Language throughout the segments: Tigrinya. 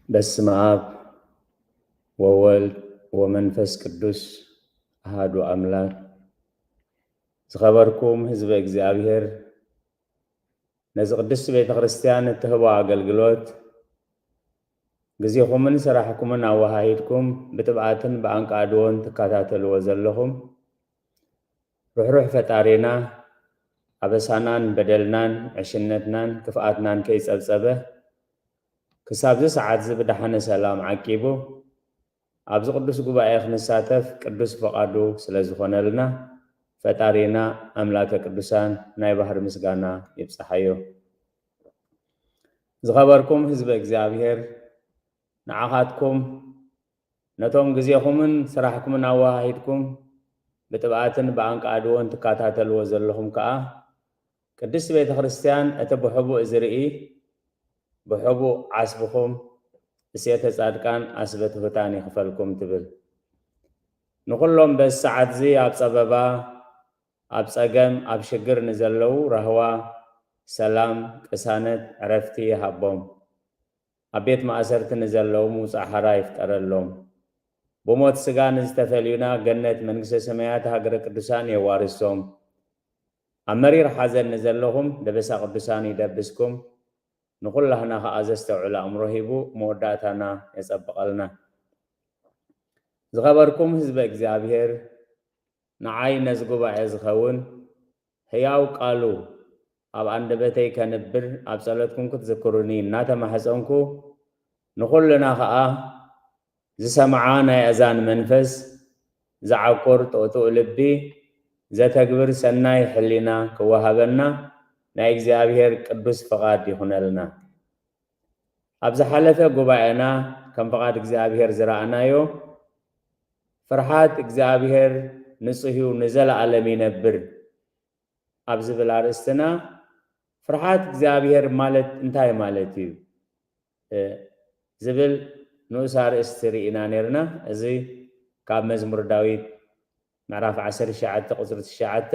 በስመ አብ ወወልድ ወመንፈስ ቅዱስ አሃዱ አምላክ። ዝኸበርኩም ህዝበ እግዚኣብሔር፣ ነዚ ቅድስቲ ቤተ ክርስቲያን እትህቦ ኣገልግሎት ግዜኹምን ስራሕኩምን ኣወሃሂድኩም ብትብዓትን ብኣንቃድዎን ትከታተልዎ ዘለኹም ርሕሩሕ ፈጣሪና፣ ኣበሳናን በደልናን ዕሽነትናን ክፍኣትናን ከይጸብጸበ፣ ክሳብዚ ሰዓትዚ ብደሓነ ሰላም ዓቂቡ፣ ኣብዚ ቅዱስ ጉባኤ ክንሳተፍ ቅዱስ ፈቓዱ ስለ ዝኾነልና፣ ፈጣሪና ኣምላከ ቅዱሳን ናይ ባህሪ ምስጋና ይብጽሓዮ። ዝኸበርኩም ህዝበ እግዚኣብሔር፣ ንዓኻትኩም ነቶም ግዜኹምን ስራሕኩምን ኣወሃሂድኩም ብጥብኣትን ብኣንቃድዎን ትከታተልዎ ዘለኹም ከኣ፣ ቅድስቲ ቤተ ክርስቲያን እቲ ብሕቡእ ዝርኢ፣ ብሕቡእ ዓስብኹም እሴተ ጻድቃን ኣስበ ትሑታን ይኽፈልኩም ትብል። ንኹሎም በዚ ሰዓትዚ ኣብ ጸበባ፣ ኣብ ጸገም፣ ኣብ ሽግር ንዘለዉ ራህዋ፣ ሰላም፣ ቅሳነት፣ ዕረፍቲ ይሃቦም። ኣብ ቤት ማእሰርቲ ንዘለዉ ምውጻእ ሓራ ይፍጠረሎም። ብሞት ስጋ ንዝተፈልዩና ገነት መንግስተ ሰማያት ሃገረ ቅዱሳን የዋርሶም። ኣብ መሪር ሓዘን ንዘለኹም ደበሳ ቅዱሳን ይደብስኩም። ንኹላህና ኸኣ ዘስተውዕል ኣእምሮ ሂቡ መወዳእታና የጸብቐልና። ዝኸበርኩም ህዝበ እግዚኣብሔር፣ ንዓይ ነዚ ጉባኤ ዝኸውን ህያው ቃሉ ኣብ ኣንደበተይ ከንብር ኣብ ጸሎትኩም ክትዝክሩኒ እናተማሕጸንኩ፣ ንኹልና ኸኣ ዝሰምዓ ናይ ኣእዛን መንፈስ፣ ዝዓቁር ጥቕጡቕ ልቢ፣ ዘተግብር ሰናይ ሕሊና ክወሃበና ናይ እግዚኣብሔር ቅዱስ ፍቓድ ይኹነልና። ኣብ ዝሓለፈ ጉባኤና ከም ፍቓድ እግዚኣብሔር ዝረኣናዮ፣ ፍርሓት እግዚኣብሔር ንጹህ እዩ፣ ንዘለኣለም ይነብር ኣብ ዝብል ኣርእስትና፣ ፍርሓት እግዚኣብሔር ማለት እንታይ ማለት እዩ? እ፣ ዝብል ንኡስ ኣርእስቲ ርኢና ነርና። እዚ ካብ መዝሙር ዳዊት ምዕራፍ ዓሰርተ ትሽዓተ ቁጽሪ ትሽዓተ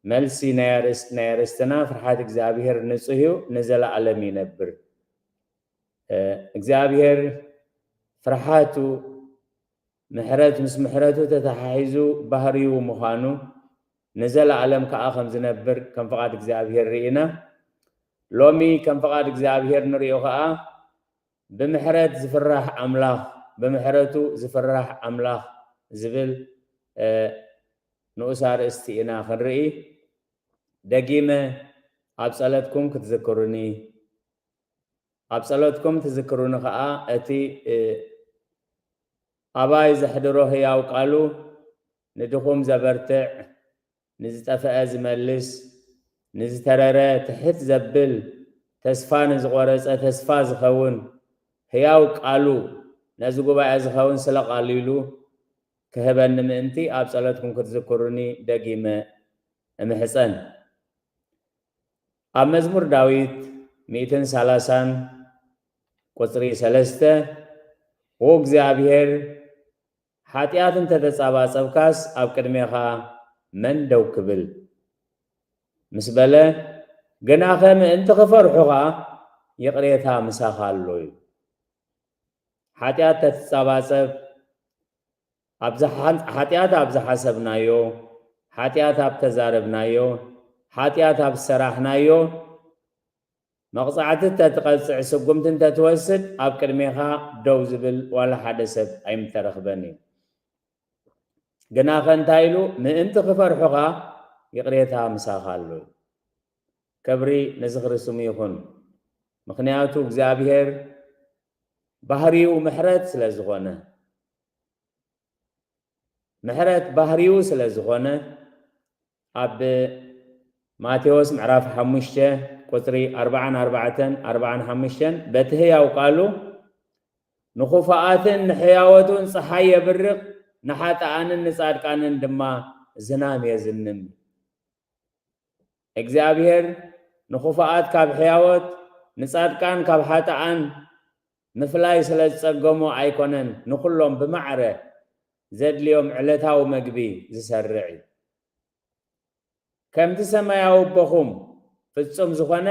መልሲ ናይ ኣርእስ-፣ ናይ ኣርእስትና ፍርሓት እግዚኣብሔር ንጹህ እዩ፣ ንዘለኣለም ይነብር። እ፣ እግዚኣብሔር ፍርሓቱ ምሕረት ምስ ምሕረቱ ተተሓሒዙ ባህሪኡ ምዃኑ፣ ንዘለኣለም ከኣ ከም ዝነብር ከም ፍቓድ እግዚኣብሔር ርኢና። ሎሚ ከም ፍቓድ እግዚኣብሔር ንሪኦ ከኣ፣ ብምሕረት ዝፍራሕ ኣምላኽ፣ ብምሕረቱ ዝፍራሕ ኣምላኽ ዝብል፣ እ፣ ንኡስ ኣርእስቲ ኢና ክንርኢ። ደጊመ ኣብ ጸለትኩም ክትዝክሩኒ፣ ኣብ ጸሎትኩም ትዝክሩኒ ኸኣ፣ እቲ፣ እ፣ ኣባይ ዘሕድሮ ህያው ቃሉ፣ ንድኹም ዘበርትዕ፣ ንዝጠፍአ ዝመልስ፣ ንዝተረረ ትሕት ዘብል፣ ተስፋ ንዝቖረጸ ተስፋ ዝኸውን፣ ህያው ቃሉ፣ ነዚ ጉባኤ ዝኸውን ስለ ቃሉ ኢሉ ክህበኒ ምእንቲ፣ ኣብ ጸሎትኩም ክትዝክሩኒ ደጊመ እምሕጸን። ኣብ መዝሙር ዳዊት ሚእትን ሰላሳን ቁጽሪ ሰለስተ፣ "ኦ እግዚኣብሔር፣ ሓጢኣት እንተ ተጻባጸብካስ ኣብ ቅድሜኻ መን ደው ክብል?" ምስ በለ፣ "ግናኸ ምእንቲ ክፈርሑኻ ይቕሬታ ምሳኻ ኣሎ" እዩ። ሓጢኣት ተትጻባጸብ፣ ኣብ ዝሓ-፣ ሓጢኣት ኣብ ዝሓሰብናዮ፣ ሓጢኣት ኣብ ተዛረብናዮ፣ ሓጢኣት ኣብ ዝሰራሕናዮ፣ መቕጻዕቲ እንተትቐጽዕ፣ ስጉምቲ እንተትወስድ፣ ኣብ ቅድሜኻ ደው ዝብል ዋላ ሓደ ሰብ ኣይምተረኽበን እዩ። ግናኸ እንታይ ኢሉ? ምእንቲ ክፈርሑኻ ይቕሬታ ምሳኻ ኣሎ። ክብሪ ንዝኽሪ ስሙ ይኹን። ምኽንያቱ እግዚኣብሔር ባህሪኡ ምሕረት ስለ ዝኾነ፣ ምሕረት ባህሪኡ ስለ ዝኾነ፣ ኣብ ማቴዎስ ምዕራፍ ሓሙሽተ ቁጽሪ ኣርብዓን ኣርባዕተን ኣርብዓን ሓሙሽተን፣ በቲ ህያው ቃሉ ንኹፋኣትን ንሕያወቱን ጸሓይ የብርቕ፣ ንሓጥኣንን ንጻድቃንን ድማ ዝናም የዝንም። እግዚኣብሔር ንኹፋኣት ካብ ሕያወት፣ ንጻድቃን ካብ ሓጥኣን ምፍላይ ስለ ዝጸገሞ ኣይኮነን፣ ንኹሎም ብማዕረ ዘድልዮም ዕለታዊ መግቢ ዝሰርዕ እዩ። ከምቲ ሰማያዊ ኣቦኹም ፍጹም ዝኾነ፣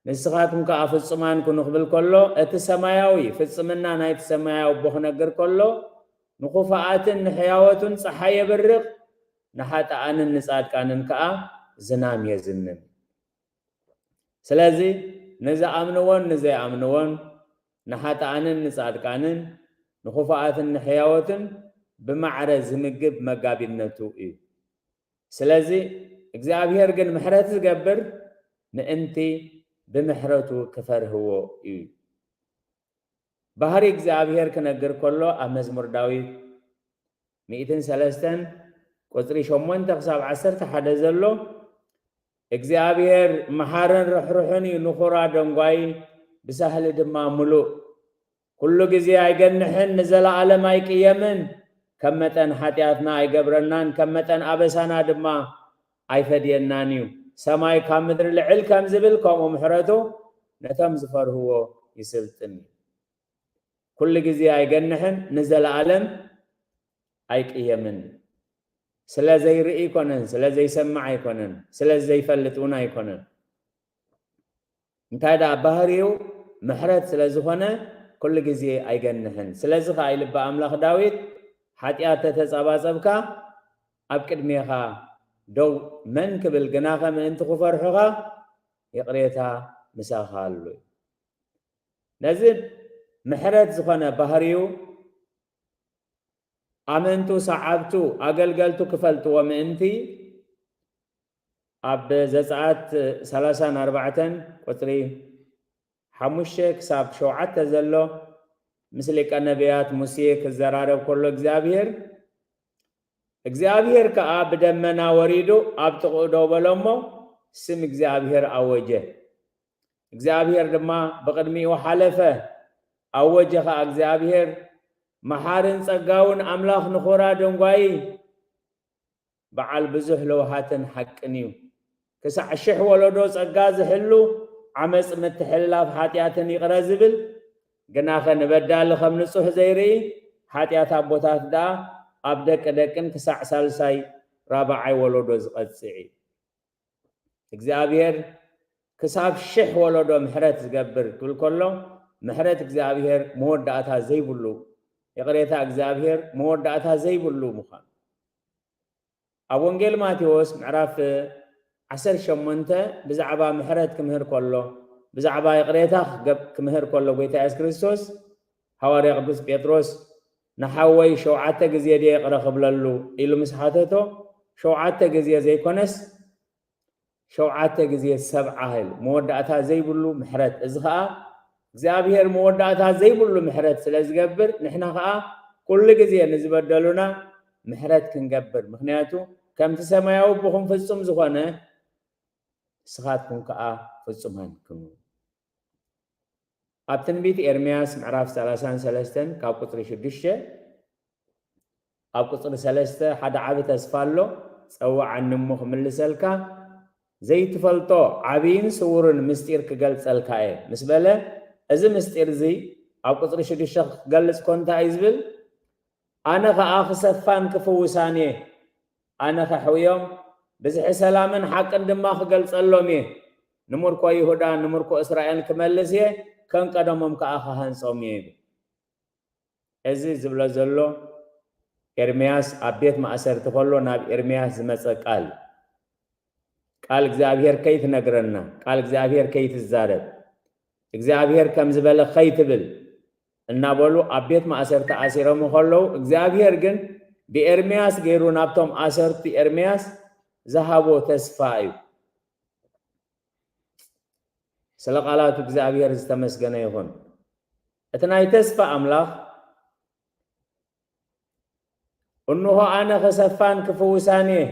ንስኻትኩም ከኣ ፍጹማን ኩኑ ክብል ከሎ፣ እቲ ሰማያዊ ፍጽምና ናይቲ ሰማያዊ ኣቦ ክነግር ከሎ፣ ንኹፋኣትን ንሕያወቱን ጸሓይ የብርቕ፣ ንሓጥኣንን ንጻድቃንን ከኣ ዝናም የዝንም። ስለዚ ንዝኣምንዎን ንዘይኣምንዎን፣ ንሓጥኣንን ንጻድቃንን፣ ንኹፋኣትን ንሕያወትን ብማዕረ ዝምግብ መጋቢነቱ እዩ። ስለዚ እግዚኣብሔር ግን ምሕረት ዝገብር ምእንቲ ብምሕረቱ ክፈርህዎ እዩ። ባህሪ እግዚኣብሔር ክነግር ከሎ ኣብ መዝሙር ዳዊት ሚእትን ሰለስተን ቁጽሪ ሸሞንተ ክሳብ ዓሰርተ ሓደ ዘሎ እግዚኣብሔር መሓርን ርሕሩሕን እዩ፣ ንኹራ ደንጓይ ብሳህሊ ድማ ምሉእ። ኩሉ ግዜ ኣይገንሕን፣ ንዘለኣለም ኣይቅየምን። ከም መጠን ሓጢኣትና ኣይገብረናን፣ ከም መጠን ኣበሳና ድማ ኣይፈድየናን እዩ። ሰማይ ካብ ምድሪ ልዕል ከም ዝብል ከምኡ ምሕረቱ ነቶም ዝፈርህዎ ይስልጥን እዩ። ኩሉ ግዜ ኣይገንሕን፣ ንዘለኣለም ኣይቅየምን። ስለ ዘይርኢ ኣይኮነን፣ ስለ ዘይሰምዕ ኣይኮነን፣ ስለ ዘይፈልጥ እውን ኣይኮነን። እንታይ ደኣ ባህሪኡ ምሕረት ስለ ዝኾነ ኩሉ ግዜ ኣይገንሕን። ስለዚ ኸኣ ኢልባ ኣምላኽ ዳዊት፣ ሓጢኣት ተተጸባጸብካ ኣብ ቅድሜኻ ደው መን ክብል፣ ግናኸ ምእንቲ ክፈርሑኻ ይቕሬታ ምሳኻ ኣሎ። ነዚ ምሕረት ዝኾነ ባህሪኡ ኣመንቱ፣ ሰዓብቱ፣ ኣገልገልቱ ክፈልጥዎ ምእንቲ ኣብ ዘጸኣት ሰላሳን ኣርባዕተን ቁጽሪ ሓሙሽተ ክሳብ ሸውዓተ ዘሎ ምስ ሊቀ ነቢያት ሙሴ ክዘራረብ ከሎ እግዚኣብሔር፣ እግዚኣብሔር ከኣ ብደመና ወሪዱ ኣብ ጥቕኡ ደው በሎ እሞ ስም እግዚኣብሔር ኣወጀ። እግዚኣብሔር ድማ ብቕድሚኡ ሓለፈ። ኣወጀ ኸኣ እግዚኣብሔር፣ መሓርን ጸጋውን ኣምላኽ ንኾራ ደንጓዪ በዓል ብዙሕ ለውሃትን ሓቅን እዩ። ክሳዕ ሽሕ ወለዶ ጸጋ ዝሕሉ፣ ዓመጽ ምትሕልላፍ ሓጢኣትን ይቕረ ዝብል፣ ግናኸ ንበዳሊ ከም ንጹሕ ዘይርኢ፣ ሓጢኣት ኣቦታት ደኣ ኣብ ደቂ ደቅን ክሳዕ ሳልሳይ ራብዓይ ወለዶ ዝቐጽዕ እዩ። እግዚኣብሔር ክሳብ ሽሕ ወለዶ ምሕረት ዝገብር ክብል ከሎ፣ ምሕረት እግዚኣብሔር መወዳእታ ዘይብሉ፣ ይቕሬታ እግዚኣብሔር መወዳእታ ዘይብሉ ምዃኑ። ኣብ ወንጌል ማቴዎስ ምዕራፍ ዓሰርተ ሸሞንተ ብዛዕባ ምሕረት ክምህር ከሎ፣ ብዛዕባ ይቕሬታ ክገብ-፣ ክምህር ከሎ፣ ጎይታ የሱስ ክርስቶስ፣ ሃዋርያ ቅዱስ ጴጥሮስ፣ "ንሓወይ ሸውዓተ ግዜ ድየ ይቕረ ክብለሉ?" ኢሉ ምስ ሓተቶ፣ ሸውዓተ ግዜ ዘይኮነስ፣ ሸውዓተ ግዜ ሰብዓ ኢሉ፣ መወዳእታ ዘይብሉ ምሕረት። እዚ ኸኣ እግዚኣብሔር መወዳእታ ዘይብሉ ምሕረት ስለ ዝገብር፣ ንሕና ኸኣ ኩሉ ግዜ ንዝበደሉና ምሕረት ክንገብር። ምኽንያቱ፣ ከምቲ ሰማያዊ ኣቦኹም ፍጹም ዝኾነ፣ ንስኻትኩም ከኣ ፍጹማን ኩኑ። ኣብ ትንቢት ኤርምያስ ምዕራፍ ሰላሳን ሰለስተን ካብ ቁጽሪ ሽዱሽተ፣ ኣብ ቁጽሪ ሰለስተ ሓደ ዓቢ ተስፋ ኣሎ፣ "ጸውዓኒ እሞ ክምልሰልካ፣ ዘይትፈልጦ ዓብይን ስዉርን ምስጢር ክገልጸልካ እየ" ምስ በለ፣ እዚ ምስጢር እዚ ኣብ ቁጽሪ ሽዱሽተ ክገልጽ ኮ እንታይ እዩ ዝብል? "ኣነ ኸኣ ክሰፋን ክፍውሳን እየ፣ ኣነ ከሕውዮም፣ ብዝሒ ሰላምን ሓቅን ድማ ክገልጸሎም እየ፣ ንምርኮ ይሁዳ፣ ንምርኮ እስራኤል ክመልስ እየ፣ ከም ቀደሞም ከኣ ክሃንጾም እየ" ይብል። እዚ ዝብሎ ዘሎ ኤርምያስ ኣብ ቤት ማእሰርቲ ከሎ ናብ ኤርምያስ ዝመጸ ቃል፣ ቃል እግዚኣብሔር ከይትነግረና፣ ቃል እግዚኣብሔር ከይትዛረብ፣ እግዚኣብሔር ከም ዝበለ ከይትብል እናበሉ ኣብ ቤት ማእሰርቲ ኣሲሮም ከለዉ፣ እግዚኣብሔር ግን ብኤርምያስ ገይሩ ናብቶም ኣሰርቲ ኤርምያስ ዝሃቦ ተስፋ እዩ። ስለ ቃላቱ እግዚኣብሔር ዝተመስገነ ይኹን። እቲ ናይ ተስፋ ኣምላኽ፣ "እንሆ ኣነ ክሰፋን ክፍውሳን እየ፣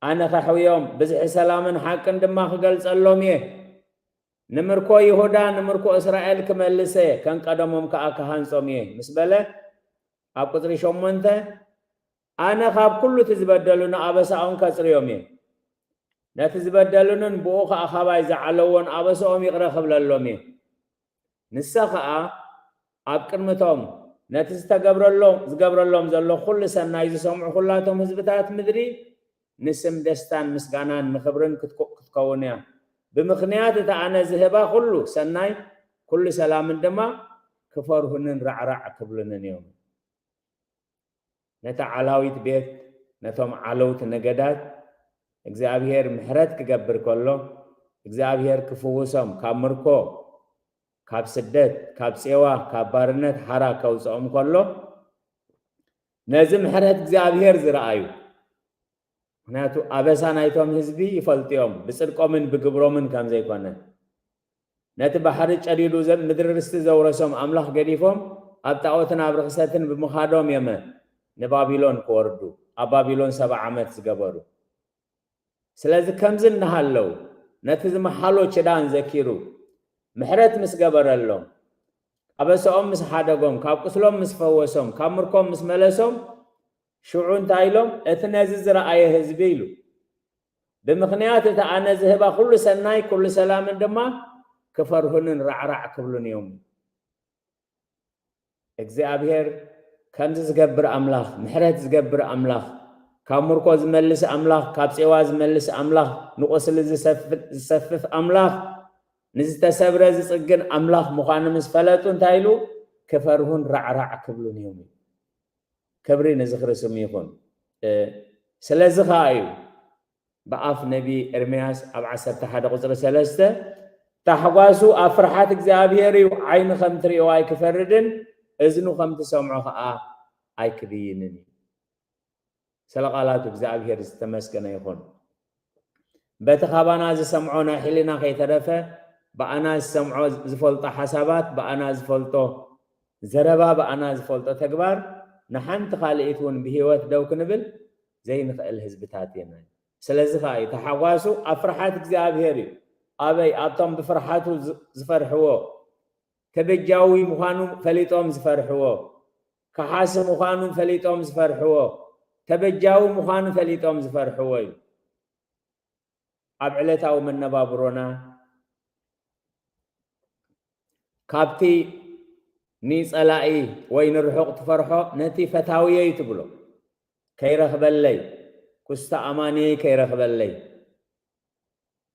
ኣነ ከሕውዮም፣ ብዝሒ ሰላምን ሓቅን ድማ ክገልጸሎም እየ፣ ንምርኮ ይሁዳ፣ ንምርኮ እስራኤል ክመልስ እየ፣ ከም ቀደሞም ከኣ ክሃንጾም እየ" ምስ በለ፣ ኣብ ቁጽሪ ሸሞንተ፣ "ኣነ ካብ ኩሉ እቲ ዝበደሉኒ ኣበሳኦም ከጽርዮም እየ፣ ነቲ ዝበደሉንን ብኡ ኸኣ ካባይ ዝዓለዎን ኣበስኦም ይቕረ ክብለሎም እየ። ንሳ ኸኣ ኣብ ቅድሚቶም ነቲ ዝተገብረሎም፣ ዝገብረሎም ዘሎ ኩሉ ሰናይ ዝሰምዑ ኩላቶም ህዝብታት ምድሪ ንስም ደስታን ምስጋናን ንኽብርን ክትኮ-፣ ክትከውን እያ። ብምኽንያት እቲ ኣነ ዝህባ ኩሉ ሰናይ፣ ኩሉ ሰላምን ድማ ክፈርሁንን ራዕራዕ ክብሉንን እዮም። ነታ ዓላዊት ቤት፣ ነቶም ዓለውቲ ነገዳት እግዚኣብሔር ምሕረት ክገብር ከሎ፣ እግዚኣብሔር ክፍውሶም፣ ካብ ምርኮ፣ ካብ ስደት፣ ካብ ጼዋ፣ ካብ ባርነት ሓራ ከውፅኦም ከሎ፣ ነዚ ምሕረት እግዚኣብሔር ዝረኣዩ፣ ምኽንያቱ ኣበሳ ናይቶም ህዝቢ ይፈልጡ እዮም፣ ብጽድቆምን ብግብሮምን ከም ዘይኮነ። ነቲ ባሕሪ ጨዲዱ ዘ-፣ ምድሪ ርስቲ ዘውረሶም ኣምላኽ ገዲፎም፣ ኣብ ጣዖትን ኣብ ርኽሰትን ብምኻዶም እዮመ ንባቢሎን ክወርዱ፣ ኣብ ባቢሎን ሰብዓ ዓመት ዝገበሩ። ስለዚ ከምዚ እናሃለዉ፣ ነቲ ዝመሓሎ ኪዳን ዘኪሩ፣ ምሕረት ምስ ገበረሎም፣ ኣበሰኦም ምስ ሓደጎም፣ ካብ ቁስሎም ምስ ፈወሶም፣ ካብ ምርኮም ምስ መለሶም፣ ሽዑ እንታይ ኢሎም? እቲ ነዚ ዝረኣየ ህዝቢ ኢሉ። ብምኽንያት እቲ ኣነ ዝህባ ኩሉ ሰናይ፣ ኩሉ ሰላምን ድማ ክፈርሁንን ራዕራዕ ክብሉን እዮም። እግዚኣብሔር ከምዚ ዝገብር ኣምላኽ፣ ምሕረት ዝገብር ኣምላኽ፣ ካብ ምርኮ ዝመልስ ኣምላኽ፣ ካብ ጼዋ ዝመልስ ኣምላኽ፣ ንቁስሊ ዝሰፍ-፣ ዝሰፍፍ ኣምላኽ፣ ንዝተሰብረ ዝጽግን ኣምላኽ ምዃኑ ምስ ፈለጡ እንታይ ኢሉ? ክፈርሁን ራዕራዕ ክብሉን እዮም። ክብሪ ንዝኽሪ ስሙ ይኹን። እ፣ ስለዚ ኸኣ እዩ ብኣፍ ነቢ ኤርምያስ ኣብ ዓሰርተ ሓደ ቁጽሪ ሰለስተ፣ "ታሕጓሱ ኣብ ፍርሓት እግዚኣብሔር እዩ፣ ዓይኒ ከም ትርእዮ ኣይክፈርድን፣ እዝኑ ከም ትሰምዖ ኸኣ ኣይክብይንን እዩ።" ስለ ቃላቱ እግዚኣብሔር ዝተመስገነ ይኹን። በቲ ካባና ዝሰምዖ ናይ ሕሊና ከይተረፈ፣ ብኣና ዝሰምዖ ዝፈልጦ ሓሳባት፣ ብኣና ዝፈልጦ ዘረባ፣ ብኣና ዝፈልጦ ተግባር፣ ንሓንቲ ካልኢት እውን ብህይወት ደው ክንብል ዘይንኽእል ህዝብታት ኢና። ስለዚ ኸኣ እዩ፣ ተሓጓሱ ኣብ ፍርሓት እግዚኣብሔር እዩ። ኣበይ? ኣብቶም ብፍርሓቱ ዝ-፣ ዝፈርሕዎ፣ ተበጃዊ ምዃኑ ፈሊጦም ዝፈርሕዎ፣ ከሓሲ ምዃኑ ፈሊጦም ዝፈርሕዎ፣ ተበጃዊ ምዃኑ ፈሊጦም ዝፈርሕዎ እዩ። ኣብ ዕለታዊ መነባብሮና ካብቲ ንጸላኢ ወይ ንርሑቕ ትፈርሖ፣ ነቲ ፈታውየይ ትብሎ፣ ከይረኽበለይ፣ ኩስቶ ኣማንየይ ከይረኽበለይ፣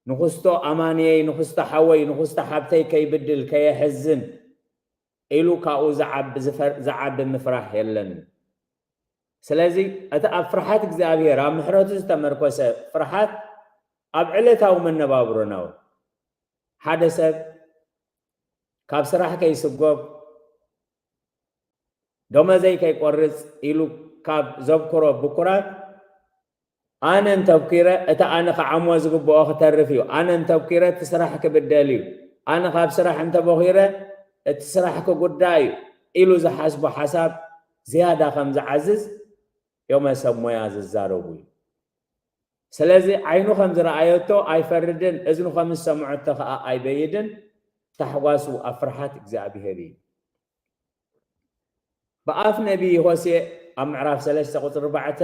ንኹስቶ ኣማንየይ፣ ንኹስቶ ሓወይ፣ ንኹስቶ ሓብተይ ከይብድል፣ ከየሕዝን ኢሉ ካብኡ ዝዓቢ ዝፈር-፣ ዝዓቢ ምፍራህ የለን። ስለዚ እቲ ኣብ ፍርሓት እግዚኣብሔር፣ ኣብ ምሕረቱ ዝተመርኮሰ ፍርሓት ኣብ ዕለታዊ መነባብሮና እውን፣ ሓደ ሰብ ካብ ስራሕ ከይስጎግ፣ ደሞዘይ ከይቆርጽ ኢሉ ካብ ዘብክሮ ብኩራት፣ ኣነ እንተብኪረ፣ እቲ ኣነ ክዓሞ ዝግብኦ ክተርፍ እዩ። ኣነ እንተብኪረ፣ እቲ ስራሕ ክብደል እዩ። ኣነ ካብ ስራሕ እንተቦኺረ፣ እቲ ስራሕ ክጉዳእ እዩ ኢሉ ዝሓስቦ ሓሳብ ዝያዳ ከም ዝዓዝዝ፣ ዮመ ሰብ ሞያ ዝዛረቡ እዩ። ስለዚ ዓይኑ ከም ዝረኣየቶ ኣይፈርድን፣ እዝኑ ከም ዝሰምዐቶ ኸኣ ኣይበይድን። ታሕጓሱ ኣብ ፍርሓት እግዚኣብሔር እዩ። ብኣፍ ነቢይ ሆሴዕ ኣብ ምዕራፍ ሰለስተ ቁጽሪ ኣርባዕተ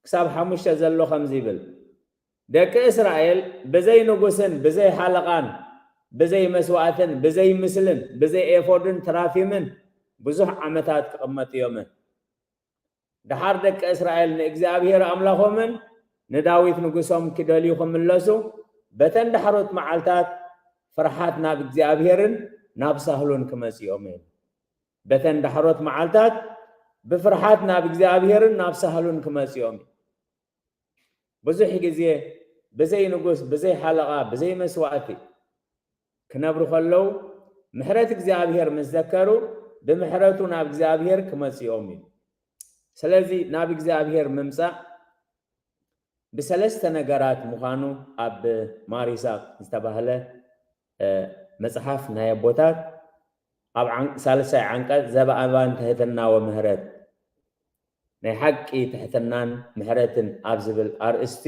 ክሳብ ሓሙሽተ ዘሎ ከምዚ ይብል፣ "ደቂ እስራኤል ብዘይ ንጉስን ብዘይ ሓለቓን ብዘይ መስዋእትን ብዘይ ምስልን ብዘይ ኤፎድን ተራፊምን ብዙሕ ዓመታት ክቕመጡ እዮም። ደሓር ደቂ እስራኤል ንእግዚኣብሔር ኣምላኾምን ንዳዊት ንጉሶም ክደልዩ ክምለሱ፣ በተን ዳሕሮት መዓልታት ፍርሓት ናብ እግዚኣብሔርን ናብ ሳህሉን ክመጽኦም እዩ። በተን ዳሕሮት መዓልታት ብፍርሓት ናብ እግዚኣብሔርን ናብ ሳህሉን ክመጽኦም እዩ።" ብዙሕ ግዜ ብዘይ ንጉስ፣ ብዘይ ሓለቓ፣ ብዘይ መስዋእቲ ክነብሩ ከለዉ፣ ምሕረት እግዚኣብሔር ምስ ዘከሩ፣ ብምሕረቱ ናብ እግዚኣብሔር ክመጽኦም እዩ። ስለዚ ናብ እግዚኣብሔር ምምጻእ ብሰለስተ ነገራት ምዃኑ ኣብ ማር ይስሐቅ ዝተባህለ፣ እ፣ መጽሓፍ ናይ ኣቦታት ኣብ ዓን-፣ ሳልሳይ ዓንቀጽ ዘብኣባን ትሕትና ወምህረት፣ ናይ ሓቂ ትሕትናን ምሕረትን ኣብ ዝብል ኣርእስቲ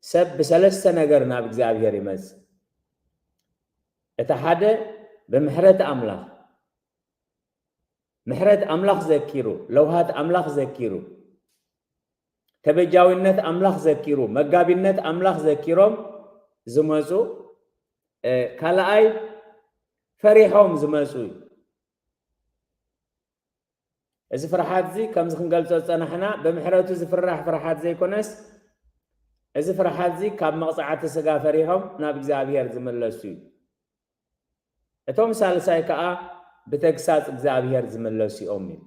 ሰብ ብሰለስተ ነገር ናብ እግዚኣብሔር ይመጽእ። እቲ ሓደ ብምሕረት ኣምላኽ፣ ምሕረት ኣምላኽ ዘኪሩ፣ ለውሃት ኣምላኽ ዘኪሩ፣ ተበጃዊነት ኣምላኽ ዘኪሩ፣ መጋቢነት ኣምላኽ ዘኪሮም ዝመጹ፣ እ፣ ካልኣይ ፈሪሖም ዝመጹ እዩ። እዚ ፍርሓት እዚ ከምዚ ክንገልጾ ዝጸናሕና፣ ብምሕረቱ ዝፍራሕ ፍርሓት ዘይኮነስ፣ እዚ ፍርሓት እዚ ካብ መቕጻዕቲ ስጋ ፈሪሖም ናብ እግዚኣብሔር ዝምለሱ እዩ። እቶም ሳልሳይ ከኣ ብተግሳጽ እግዚኣብሔር ዝምለሱ እዮም እዩ።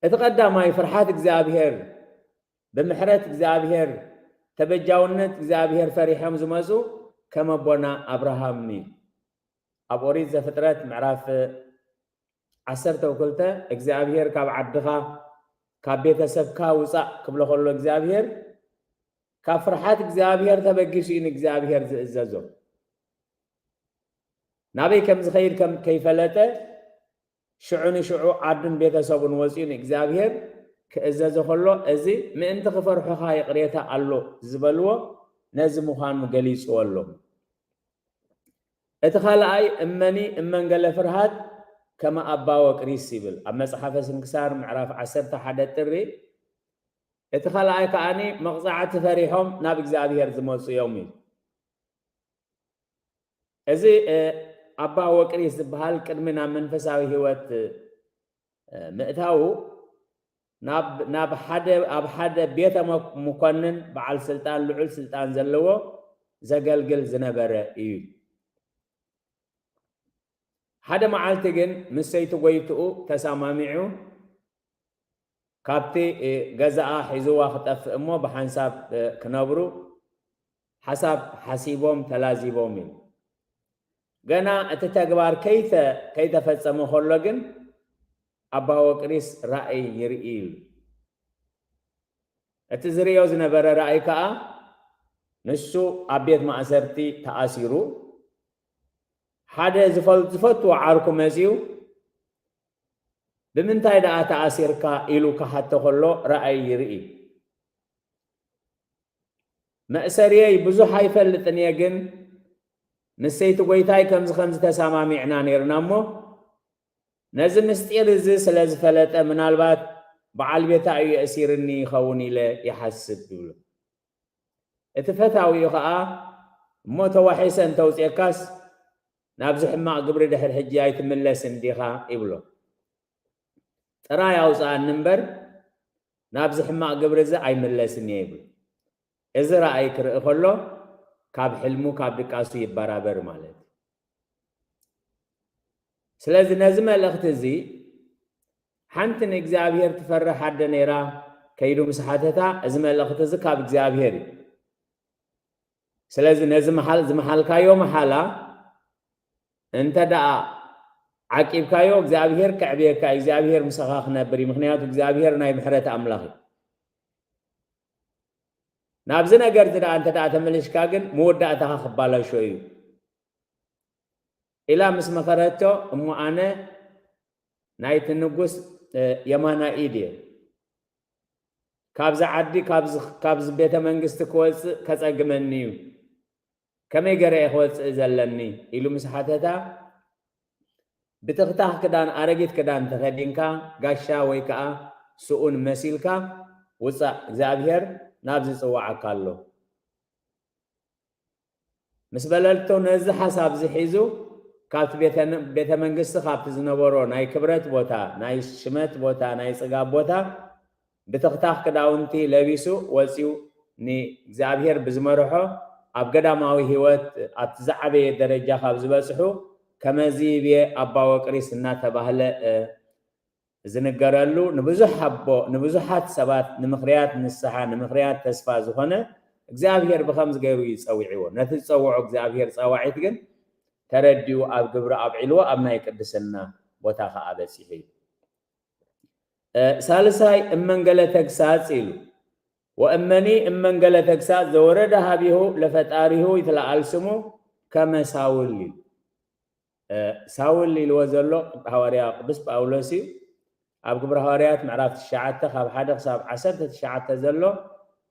እቲ ቀዳማይ ፍርሓት እግዚኣብሔር፣ ብምሕረት እግዚኣብሔር፣ ተበጃውነት እግዚኣብሔር ፈሪሖም ዝመጹ ከም ኣቦና ኣብርሃም እዩ። ኣብ ኦሪት ዘፍጥረት ምዕራፍ ዓሰርተ ክልተ እግዚኣብሔር ካብ ዓድኻ ካብ ቤተሰብካ ውጻእ ክብሎ ከሎ እግዚኣብሔር ካብ ፍርሓት እግዚኣብሔር ተበጊሱ እዩ ንእግዚኣብሔር ዝእዘዞ። ናበይ ከም ዝኸይድ ከም ከይፈለጠ ሽዑ ንሽዑ ዓዱን ቤተሰቡን ወጺኡ ንእግዚኣብሔር ክእዘዞ ከሎ እዚ ምእንቲ ክፈርሑኻ ይቕሬታ ኣሎ ዝበልዎ ነዚ ምዃኑ ገሊጽዎ ኣሎ። እቲ ካልኣይ እመኒ እመን ገለ ፍርሃት ከመ ኣባ ወቅሪስ ይብል ኣብ መጽሓፈ ስንክሳር ምዕራፍ ዓሰርተ ሓደ ጥሪ። እቲ ካልኣይ ከዓኒ መቕጻዕቲ ፈሪሖም ናብ እግዚኣብሔር ዝመጹ እዮም እዩ። እዚ ኣባ ወቅሪስ ዝበሃል ቅድሚ ናብ መንፈሳዊ ህይወት ምእታዉ ናብ ሓደ ኣብ ሓደ ቤተ መኮንን በዓል ስልጣን ልዑል ስልጣን ዘለዎ ዘገልግል ዝነበረ እዩ። ሓደ መዓልቲ ግን ምስ ሰይቲ ጎይትኡ ተሰማሚዑ ካብቲ ገዛኣ ሒዝዋ ክጠፍእ እሞ ብሓንሳብ ክነብሩ ሓሳብ ሓሲቦም ተላዚቦም እዩ። ገና እቲ ተግባር ከይተ ከይተፈጸመ ከሎ ግን ኣባ ወቅሪስ ራእይ ይርኢ እዩ። እቲ ዝርእዮ ዝነበረ ራእይ ከኣ ንሱ ኣብ ቤት ማእሰርቲ ተኣሲሩ ሓደ ዝፈል- ዝፈትዎ ዓርኩ መጺኡ ብምንታይ ደኣ ተኣሲርካ ኢሉ ክሓቶ ከሎ ራእይ ይርኢ። መእሰርየይ ብዙሕ ኣይፈልጥን እየ፣ ግን ምስ ሰይቲ ጎይታይ ከምዚ ከምዚ ተሰማሚዕና ነይርና እሞ ነዚ ምስጢር እዚ ስለ ዝፈለጠ ምናልባት በዓል ቤታ እዩ የእሲርኒ ይኸውን ኢለ ይሓስብ ይብሎ። እቲ ፈታዊኡ ኸዓ እሞ ተዋሒሰ እንተውፅኤካስ ናብዚ ሕማቕ ግብሪ ድሕሪ ሕጂ ኣይትምለስን ዲኻ ይብሎ። ጥራይ ኣውፅኣኒ እምበር ናብዚ ሕማቕ ግብሪ እዚ ኣይምለስን እየ ይብሎ። እዚ ረኣይ ክርኢ ከሎ ካብ ሕልሙ ካብ ድቃሱ ይበራበር ማለት እዩ። ስለዚ ነዚ መልእኽቲ እዚ ሓንቲ ንእግዚኣብሔር ትፈርሕ ኣደ ነይራ ከይዱ ምስ ሓተታ እዚ መልእኽቲ እዚ ካብ እግዚኣብሔር እዩ። ስለዚ ነዚ መሓል ዝመሓልካዮ መሓላ እንተ ደኣ ዓቂብካዮ እግዚኣብሔር ከዕብየካ እዩ። እግዚኣብሔር ምሳኻ ክነብር እዩ። ምክንያቱ እግዚኣብሔር ናይ ምሕረት ኣምላኽ እዩ። ናብዚ ነገር እዚ ደኣ እንተ ደኣ ተመሊሽካ ግን መወዳእታኻ ክባላሾ እዩ ኢላ ምስ መኸረቶ፣ እሞ ኣነ ናይቲ ንጉስ የማናይ ኢድ እየ። ካብዚ ዓዲ ካብዚ ቤተ መንግስቲ ክወፅእ ከፀግመኒ እዩ። ከመይ ገረ እየ ክወፅእ ዘለኒ ኢሉ ምስ ሓተታ፣ ብትኽታኽ ክዳን ኣረጊት ክዳን ተኸዲንካ ጋሻ ወይ ከዓ ስኡን መሲልካ ውፃእ፣ እግዚኣብሔር ናብዚ ይፅዋዓካ ኣሎ። ምስ በለልቶ ነዚ ሓሳብ እዚ ሒዙ ካብቲ ቤተ መንግስቲ ካብቲ ዝነበሮ ናይ ክብረት ቦታ ናይ ሽመት ቦታ ናይ ፅጋብ ቦታ ብትኽታኽ ክዳውንቲ ለቢሱ ወፂኡ ንእግዚኣብሔር ብዝመርሖ ኣብ ገዳማዊ ህይወት ኣብቲ ዝዓበየ ደረጃ ካብ ዝበፅሑ ከመዚ ይብየ ኣባ ወቅሪስ እናተባህለ ዝንገረሉ ንብዙሕ ኣቦ ንብዙሓት ሰባት ንምኽርያት ንስሓ ንምኽርያት ተስፋ ዝኾነ እግዚኣብሔር ብኸምዚ ገይሩ እዩ ፀዊዕዎ። ነቲ ዝፀውዖ እግዚኣብሔር ፀዋዒት ግን ተረዲኡ ኣብ ግብሪ ኣብዒልዎ ኣብ ናይ ቅድስና ቦታ ከዓ በፂሑ እዩ። ሳልሳይ እመንገለ ተግሳጽ ኢሉ ወእመኒ እመንገለ ተግሳጽ ዘወረደ ሃቢሁ ለፈጣሪሁ ይትለኣል ስሙ ከመ ሳውል ኢሉ። ሳውል ኢልዎ ዘሎ ሃዋርያ ቅዱስ ጳውሎስ እዩ። ኣብ ግብሪ ሃዋርያት ምዕራፍ ትሽዓተ ካብ ሓደ ክሳብ ዓሰርተ ትሽዓተ ዘሎ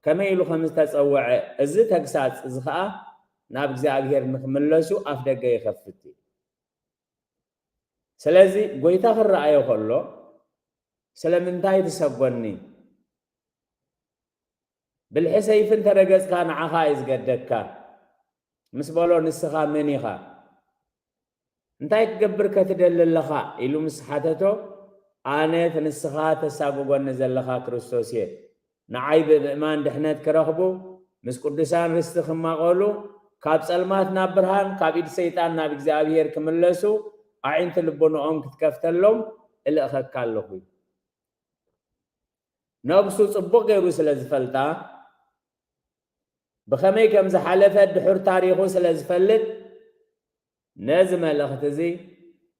ከመይ ኢሉ ከም ዝተጸውዐ እዚ ተግሳጽ እዚ ኸኣ ናብ እግዚኣብሔር ንክምለሱ ኣፍ ደገ ይኸፍት እዩ። ስለዚ ጎይታ ክረኣዮ ከሎ ስለምንታይ ትሰጎኒ? ብልሒ ሰይፊ እንተ ረገጽካ ንዓኻ እዩ ዝገደካ ምስ በሎ ንስኻ መን ኢኻ? እንታይ ክገብር ከትደሊ ኣለኻ? ኢሉ ምስ ሓተቶ ኣነ እቲ ንስኻ ተሳጉጎኒ ዘለኻ ክርስቶስ እየ። ንዓይ ብምእማን ድሕነት ክረኽቡ፣ ምስ ቅዱሳን ርስቲ ክማቐሉ፣ ካብ ጸልማት ናብ ብርሃን፣ ካብ ኢድ ሰይጣን ናብ እግዚኣብሔር ክምለሱ፣ ኣዒንቲ ልቦንኦም ክትከፍተሎም እልእኸካ ኣለኹ። ነብሱ ጽቡቕ ገይሩ ስለ ዝፈልጣ፣ ብኸመይ ከም ዝሓለፈ ድሑር ታሪኹ ስለ ዝፈልጥ፣ ነዚ መልእኽቲ እዚ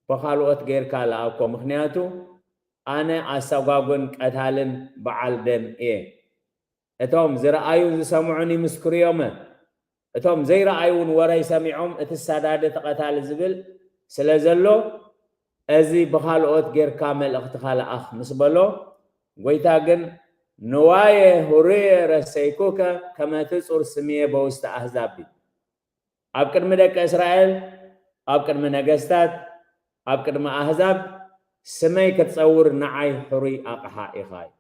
ብኻልኦት ጌርካ ለኣኮ። ምኽንያቱ ኣነ ኣሳጓጉን ቀታልን በዓል ደም እየ። እቶም ዝረኣዩ ዝሰምዑን ይምስክሩ እዮም። እቶም ዘይረኣዩ እውን ወረይ ሰሚዖም እቲ ሳዳዲ እቲ ቀታሊ ዝብል ስለ ዘሎ፣ እዚ ብኻልኦት ጌርካ መልእኽትኻ ለኣኽ ምስ በሎ፣ ጎይታ ግን ንዋየ ሁሩየ ረሰይኩከ ከመ ትጹር ስምየ በውስተ ኣህዛብ እዩ። ኣብ ቅድሚ ደቂ እስራኤል፣ ኣብ ቅድሚ ነገስታት፣ ኣብ ቅድሚ ኣህዛብ ስመይ ክትጸውር ንዓይ ሕሩይ ኣቕሓ ኢኻ እዩ።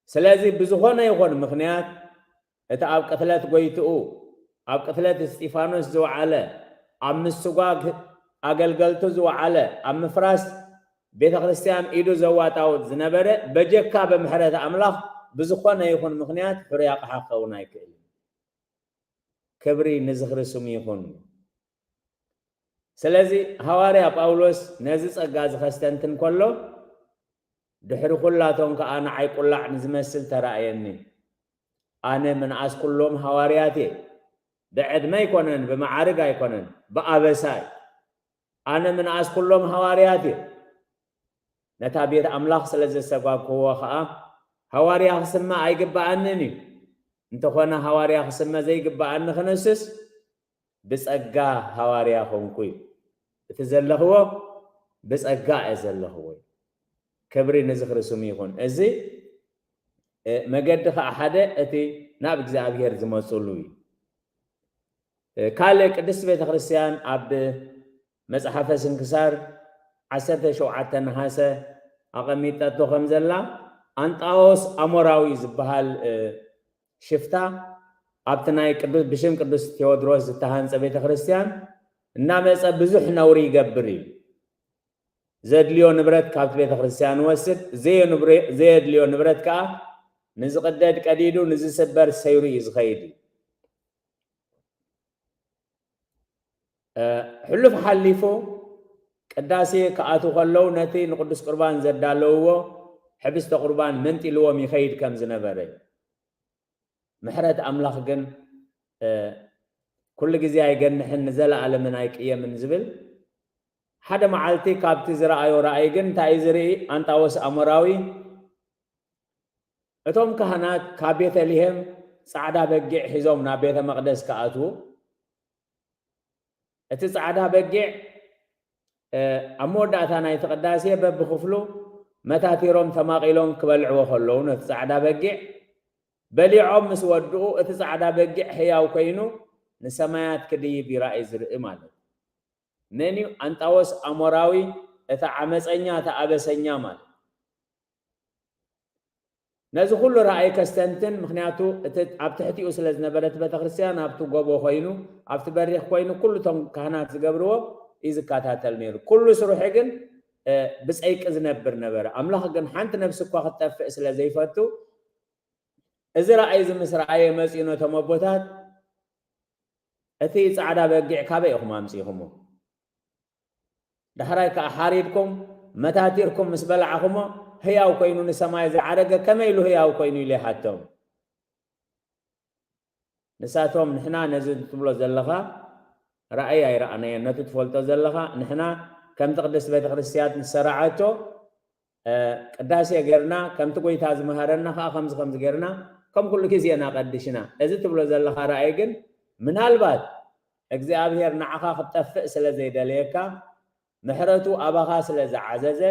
ስለዚ ብዝኾነ ይኹን ምኽንያት እቲ ኣብ ቅትለት ጎይትኡ፣ ኣብ ቅትለት እስጢፋኖስ ዝወዓለ፣ ኣብ ምስጓግ ኣገልገልቱ ዝወዓለ፣ ኣብ ምፍራስ ቤተ ክርስቲያን ኢዱ ዘዋጣውጥ ዝነበረ በጀካ ብምሕረት ኣምላኽ ብዝኾነ ይኹን ምኽንያት ሕሩይ ኣቕሓ ክኸውን ኣይክእልን። ክብሪ ንዝኽሪ ስሙ ይኹን። ስለዚ ሃዋርያ ጳውሎስ ነዚ ጸጋ እዚ ከስተንትን ከሎ፣ ድሕሪ ኩላቶም ከኣ ንዓይ ቁላዕ ንዝመስል ተራእየኒ። ኣነ ምንኣስ ኩሎም ሃዋርያት እየ። ብዕድመ ኣይኮነን፣ ብመዓርግ ኣይኮነን፣ ብኣበሳ እዩ። ኣነ ምንኣስ ኩሎም ሃዋርያት እየ። ነታ ቤት ኣምላኽ ስለ ዘሰጓግክዎ ኸኣ ሃዋርያ ክስመ ኣይግብኣንን እዩ። እንተኾነ ሃዋርያ ክስመ ዘይግብኣኒ ክነስስ ብጸጋ ሃዋርያ ኾንኩ እዩ። እቲ ዘለኽዎ ብጸጋ እየ ዘለኽዎ እዩ። ክብሪ ንዝኽሪ ስሙ ይኹን። እዚ እ፣ መገዲ ኸዓ ሓደ እቲ ናብ እግዚኣብሔር ዝመጹሉ እዩ። እ፣ ካልእ ቅድስቲ ቤተ ክርስቲያን ኣብ መጽሓፈ ስንክሳር ዓሰርተ ሸውዓተ ነሓሰ ኣቐሚጠቶ ከም ዘላ፣ ኣንጣዎስ ኣሞራዊ ዝበሃል፣ እ፣ ሽፍታ ኣብቲ ናይ ቅዱስ፣ ብሽም ቅዱስ ቴዎድሮስ ዝተሃንጸ ቤተ ክርስቲያን እናመጸ ብዙሕ ነውሪ ይገብር እዩ። ዘድልዮ ንብረት ካብቲ ቤተ ክርስቲያን ይወስድ፣ ዘየንብረ-፣ ዘየድልዮ ንብረት ከኣ ንዝቕደድ ቀዲዱ፣ ንዝስበር ሰይሩ እዩ ዝኸይድ እዩ። እ፣ ሕሉፍ ሓሊፉ ቅዳሴ ክኣትዉ ከለዉ ነቲ ንቅዱስ ቁርባን ዘዳለውዎ ሕብስተ ቁርባን መንጢልዎም ይኸይድ ከም ዝነበረ እዩ። ምሕረት ኣምላኽ ግን፣ እ፣ ኩሉ ግዜ ኣይገንሕን ንዘለኣለምን ኣይቅየምን ዝብል ሓደ መዓልቲ ካብቲ ዝረኣዮ ራእይ ግን እንታይ እዩ ዝርኢ? ኣንጣዎስ ኣሞራዊ እቶም ካህናት ካብ ቤተልሔም ጻዕዳ በጊዕ ሒዞም ናብ ቤተ መቕደስ ክኣትዉ፣ እቲ ጻዕዳ በጊዕ፣ እ፣ ኣብ መወዳእታ ናይቲ ቅዳሴ በብኽፍሉ መታቲሮም ተማቒሎም ክበልዕዎ ከለዉ፣ ነቲ ጻዕዳ በጊዕ በሊዖም ምስ ወድኡ፣ እቲ ጻዕዳ በጊዕ ህያው ኮይኑ ንሰማያት ክድይብ ይራእይ ዝርኢ ማለት እዩ። መን እዩ? ኣንጣዎስ ኣሞራዊ፣ እቲ ዓመፀኛ፣ እቲ ኣበሰኛ ማለት። ነዚ ኩሉ ራእይ ከስተንትን፣ ምኽንያቱ እቲ ኣብ ትሕቲኡ ስለ ዝነበረ እቲ ቤተክርስትያን ኣብቲ ጎቦ ኮይኑ፣ ኣብቲ በሪኽ ኮይኑ፣ ኩሉ እቶም ካህናት ዝገብርዎ እዩ ዝከታተል ነይሩ። ኩሉ ስርሑ ግን፣ እ፣ ብጸይቂ ዝነብር ነበረ። ኣምላኽ ግን ሓንቲ ነፍሲ እኳ ክትጠፍእ ስለ ዘይፈቱ፣ እዚ ራእይ እዚ ምስ ረኣየ መጺኡ ነቶም ኣቦታት፣ "እቲ ጻዕዳ በጊዕ ካበይ ኢኹም ኣምጺእኹሞ? ዳሕራይ ከኣ ሓሪድኩም መታቲርኩም ምስ በላዕኹሞ፣ ህያው ኮይኑ ንሰማይ ዝዓረገ ከመይ ኢሉ ህያው ኮይኑ?" ኢሉ ይሓቶም። ንሳቶም፣ "ንሕና ነዚ ትብሎ ዘለኻ ራእይ ኣይረኣናዮን፣ ነቲ ትፈልጦ ዘለኻ ንሕና ከምቲ ቅድስቲ ቤተ ክርስቲያን ዝሰራዓቶ፣ እ፣ ቅዳሴ ጌርና፣ ከምቲ ጎይታ ዝመሃረና ኸዓ ከምዚ ከምዚ ጌርና፣ ከም ኩሉ ግዜና ቀዲሽና። እዚ ትብሎ ዘለኻ ራእይ ግን ምናልባት እግዚኣብሔር ንዓኻ ክትጠፍእ ስለ ዘይደለየካ፣ ምሕረቱ ኣባኻ ስለ ዝዓዘዘ፣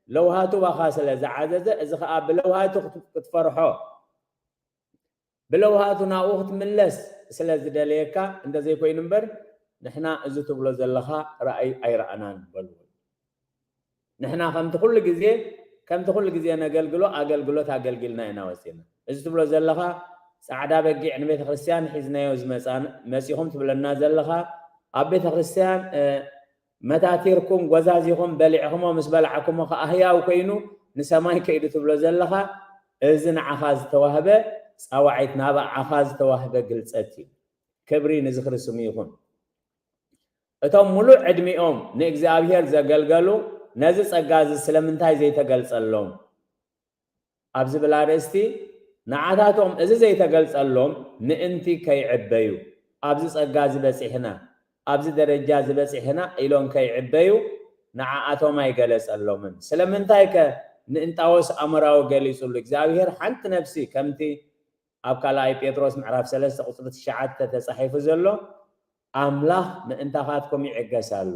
ለውሃቱ ባኻ ስለ ዝዓዘዘ፣ እዚ ኸዓ ብለውሃቱ ክት-፣ ክትፈርሖ፣ ብለውሃቱ ናብኡ ክትምለስ ስለ ዝደለየካ እንተዘይኮይኑ እምበር፣ ንሕና እዚ ትብሎ ዘለኻ ራእይ ኣይረኣናን" በልዎ። ንሕና ከምቲ ኩሉ ግዜ፣ ከምቲ ኩሉ ግዜ ነገልግሎ ኣገልግሎት ኣገልጊልና ኢና ወፂና። እዚ ትብሎ ዘለኻ ጻዕዳ በጊዕ ንቤተ ክርስቲያን ሒዝናዮ ዝመጻን-፣ መጺኹም ትብለና ዘለኻ፣ ኣብ ቤተ ክርስቲያን፣ እ፣ መታቲርኩም፣ ጎዛዚኹም፣ በሊዕኹሞ፣ ምስ በላዕኩሞ ከኣ ህያው ኮይኑ ንሰማይ ከይዱ ትብሎ ዘለኻ፣ እዚ ንዓኻ ዝተዋህበ ጻዋዒት፣ ናባዓኻ ዝተዋህበ ግልጸት እዩ። ክብሪ ንዝኽሪ ስሙ ይኹን። እቶም ሙሉእ ዕድሚኦም ንእግዚኣብሔር ዘገልገሉ ነዚ ጸጋ እዚ ስለምንታይ ዘይተገልጸሎም? ኣብ ዝብል ኣርእስቲ ንዓታቶም እዚ ዘይተገልጸሎም ምእንቲ ከይዕበዩ፣ ኣብዚ ጸጋ እዚ በጺሕና፣ ኣብዚ ደረጃ እዚ በጺሕና ኢሎም ከይዕበዩ ንዓኣቶም ኣይገለጸሎምን። ስለምንታይ ከ ንእንጣዎስ ኣሞራዊ ገሊጹሉ? እግዚኣብሔር ሓንቲ ነፍሲ ከምቲ ኣብ ካልኣይ ጴጥሮስ ምዕራፍ ሰለስተ ቁጽሪ ትሽዓተ ተጻሒፉ ዘሎ፣ ኣምላኽ ምእንታኻትኩም ይዕገስ ኣሎ።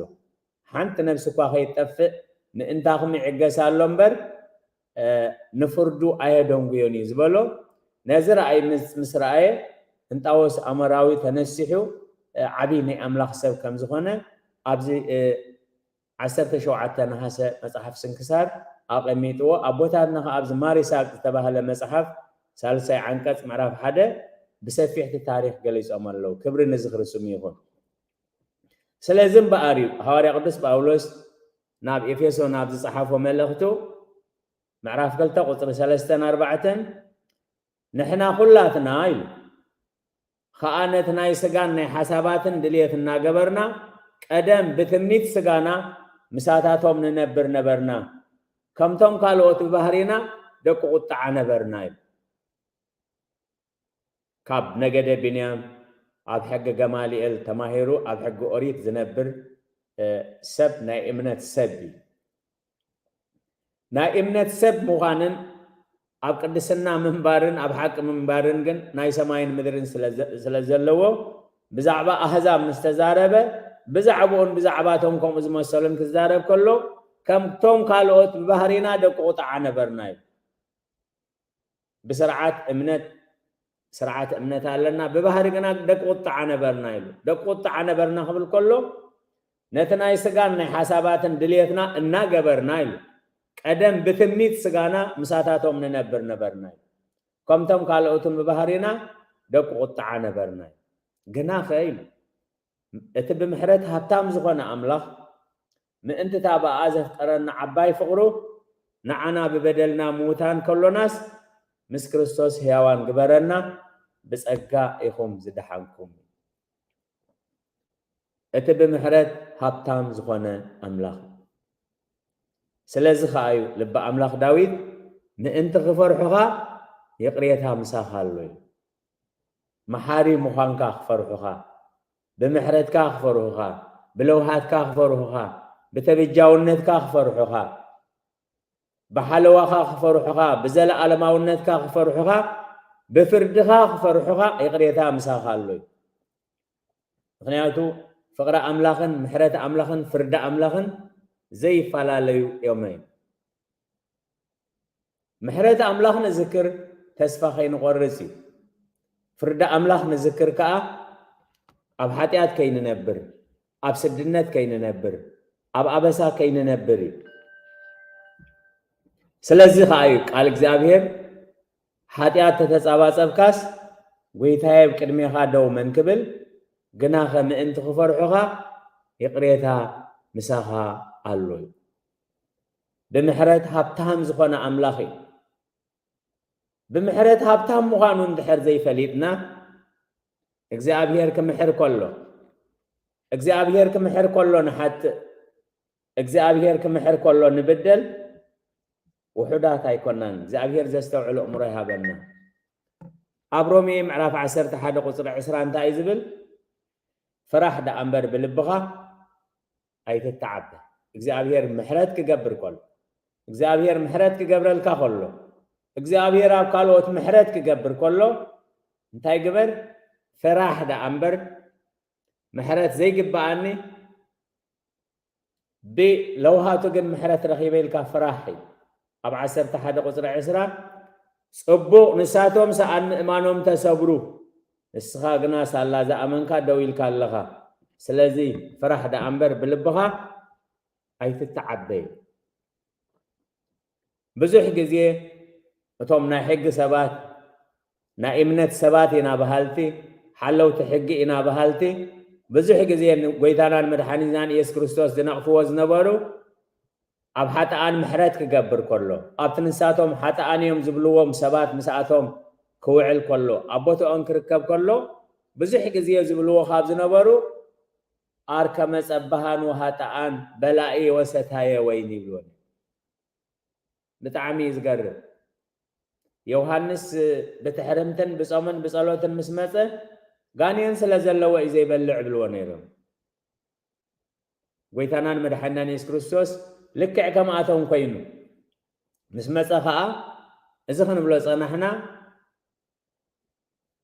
ሓንቲ ነፍሲ እኳ ከይትጠፍእ ምእንታኹም ይዕገስ ኣሎ እምበር፣ እ፣ ንፍርዱ ኣየደንጉዮን እዩ ዝበሎ። ነዚ ራእይ ምስ፣ ምስ ረኣየ፣ እንጣዎስ ኣሞራዊ ተነሲሑ፣ እ፣ ዓብዪ ናይ ኣምላኽ ሰብ ከም ዝኾነ ኣብዚ፣ እ፣ ዓሰርተ ሸውዓተ ነሃሰ መጽሓፍ ስንክሳር ኣቐሚጥዎ። ኣቦታትና ከኣ ኣብዚ ማሪሳቅ ዝተባህለ መጽሓፍ ሳልሳይ ዓንቀጽ ምዕራፍ ሓደ ብሰፊሕ እቲ ታሪኽ ገሊጾም ኣለዉ። ክብሪ ንዝኽሪ ስሙ ይኹን። ስለዚ እምበኣር እዩ ሃዋርያ ቅዱስ ጳውሎስ ናብ ኤፌሶን ኣብ ዝጸሓፎ መልእኽቱ ምዕራፍ ክልተ ቁጽሪ ሰለስተን ኣርባዕተን፣ ንሕና ኩላትና ኢሉ፣ ኸኣ ነቲ ናይ ስጋን ናይ ሓሳባትን ድልየት እናገበርና፣ ቀደም ብትምኒት ስጋና ምሳታቶም ንነብር ነበርና፣ ከምቶም ካልኦት ብባህሪና ደቂ ቁጥዓ ነበርና ኢሉ። ካብ ነገደ ብንያም ኣብ ሕጊ ገማልኤል ተማሂሩ ኣብ ሕጊ ኦሪት ዝነብር፣ እ፣ ሰብ፣ ናይ እምነት ሰብ እዩ። ናይ እምነት ሰብ ምዃንን ኣብ ቅድስና ምንባርን ኣብ ሓቂ ምንባርን ግን ናይ ሰማይን ምድርን ስለ ዘ-፣ ስለ ዘለዎ፣ ብዛዕባ ኣህዛብ ምስ ተዛረበ፣ ብዛዕባኡን ብዛዕባቶም ከምኡ ዝመሰሉን ክዛረብ ከሎ፣ ከምቶም ካልኦት ብባህሪና ደቂ ቁጥዓ ነበርና እዩ። ብስርዓት እምነት፣ ስርዓት እምነት ኣለና፣ ብባህሪ ግና ደቂ ቁጥዓ ነበርና ኢሉ። ደቂ ቁጥዓ ነበርና ክብል ከሎ፣ ነቲ ናይ ስጋን ናይ ሓሳባትን ድልየትና እናገበርና ኢሉ። ቀደም ብትምኒት ስጋና ምሳታቶም ንነብር ነበርና ኢሉ። ከምቶም ካልኦትን ብባህሪና ደቂ ቁጥዓ ነበርና ኢሉ። ግናኸ ኢሉ፣ እቲ ብምሕረት ሃብታም ዝኾነ ኣምላኽ፣ ምእንቲ እታ ብኣኣ ዘፍቀረና ዓባይ ፍቕሩ፣ ንዓና ብበደልና ምዉታን ከሎናስ፣ ምስ ክርስቶስ ሕያዋን ግበረና፣ ብጸጋ ኢኹም ዝደሓንኩም። እቲ ብምሕረት ሃብታም ዝኾነ ኣምላኽ። ስለዚ ኸኣ እዩ ልቢ ኣምላኽ ዳዊት፣ "ምእንቲ ክፈርሑኻ ይቕሬታ ምሳኻ ኣሎ" ኢሉ። መሓሪ ምዃንካ ክፈርሑኻ፣ ብምሕረትካ ክፈርሑኻ፣ ብለውሃትካ ክፈርሑኻ፣ ብተበጃውነትካ ክፈርሑኻ፣ ብሓለዋኻ ክፈርሑኻ፣ ብዘለኣለማውነትካ ክፈርሑኻ፣ ብፍርድኻ ክፈርሑኻ፣ ይቕሬታ ምሳኻ ኣሎ እዩ። ምኽንያቱ ፍቕሪ ኣምላኽን ምሕረት ኣምላኽን ፍርዲ ኣምላኽን ዘይፈላለዩ እዮም። ምሕረት ኣምላኽ ንዝክር ተስፋ ከይንቖርጽ እዩ። ፍርዲ ኣምላኽ ንዝክር ከኣ ኣብ ሓጢኣት ከይንነብር፣ ኣብ ስድነት ከይንነብር፣ ኣብ ኣበሳ ከይንነብር እዩ። ስለዚ ከኣ እዩ ቃል እግዚኣብሔር፣ "ሓጢኣት ተተጻባጸብካስ፣ ጐይታየ ኣብ ቅድሜኻ ደው መን ክብል? ግናኸ ምእንቲ ክፈርሑኻ ይቕሬታ ምሳኻ ኣሎ" እዩ። ብምሕረት ሃብታም ዝኾነ ኣምላኽ እዩ። ብምሕረት ሃብታም ምዃኑ እንድሕር ዘይፈሊጥና፣ እግዚኣብሔር ክምሕር ከሎ፣ እግዚኣብሔር ክምሕር ከሎ ንሓጥእ፣ እግዚኣብሔር ክምሕር ከሎ ንብደል ውሑዳት ኣይኮናን። እግዚኣብሔር ዘስተውዕሎ እምሮ ይሃበና። ኣብ ሮሜ ምዕራፍ ዓሰርተ ሓደ ቁጽሪ ዕስራ እንታይ እዩ ዝብል? "ፍራሕ ደኣ እምበር ብልብኻ ኣይትተዓበ። እግዚኣብሔር ምሕረት ክገብር ከሎ፣ እግዚኣብሔር ምሕረት ክገብረልካ ከሎ፣ እግዚኣብሔር ኣብ ካልኦት ምሕረት ክገብር ከሎ፣ እንታይ ግበር? ፍራሕ ደኣ እምበር፣ ምሕረት ዘይግብኣኒ ብለውሃቱ ግን ምሕረት ረኺበ ኢልካ ፍራሕ" እዩ። ኣብ ዓሰርተ ሓደ ቁጽሪ ዕስራ፣ "ጽቡቕ፣ ንሳቶም ሰኣን ምእማኖም ተሰብሩ፣ ንስኻ ግና ሳላ ዝኣመንካ ደው ኢልካ ኣለኻ። ስለዚ ፍራሕ ደኣ እምበር ብልብኻ ኣይትተዓበ" እዩ። ብዙሕ ግዜ እቶም ናይ ሕጊ ሰባት፣ ናይ እምነት ሰባት ኢና በሃልቲ፣ ሓለውቲ ሕጊ ኢና በሃልቲ፣ ብዙሕ ግዜ ንጎይታናን መድሓኒትናን ኢየሱስ ክርስቶስ ዝነቕፍዎ ዝነበሩ፣ ኣብ ሓጥኣን ምሕረት ክገብር ከሎ፣ ኣብቲ ንሳቶም ሓጥኣን እዮም ዝብልዎም ሰባት ምስኣቶም ክውዕል ከሎ፣ ኣብ ቦትኦም ክርከብ ከሎ፣ ብዙሕ ግዜ ዝብልዎ ካብ ዝነበሩ፣ ኣርከመ ጸባሃን ወሃጥኣን በላኢ ወሰታየ ወይን ይብልዎ። ብጣዕሚ እዩ ዝገርም። ዮሃንስ ብትሕርምትን ብጾምን ብጸሎትን ምስ መጸ፣ ጋኔን ስለ ዘለዎ እዩ ዘይበልዕ ይብልዎ ነይሮም። ጎይታናን መድሓኒናን የሱስ ክርስቶስ ልክዕ ከምኣቶም ኮይኑ ምስ መጸ ኸኣ፣ እዚ ክንብሎ ጸናሕና፣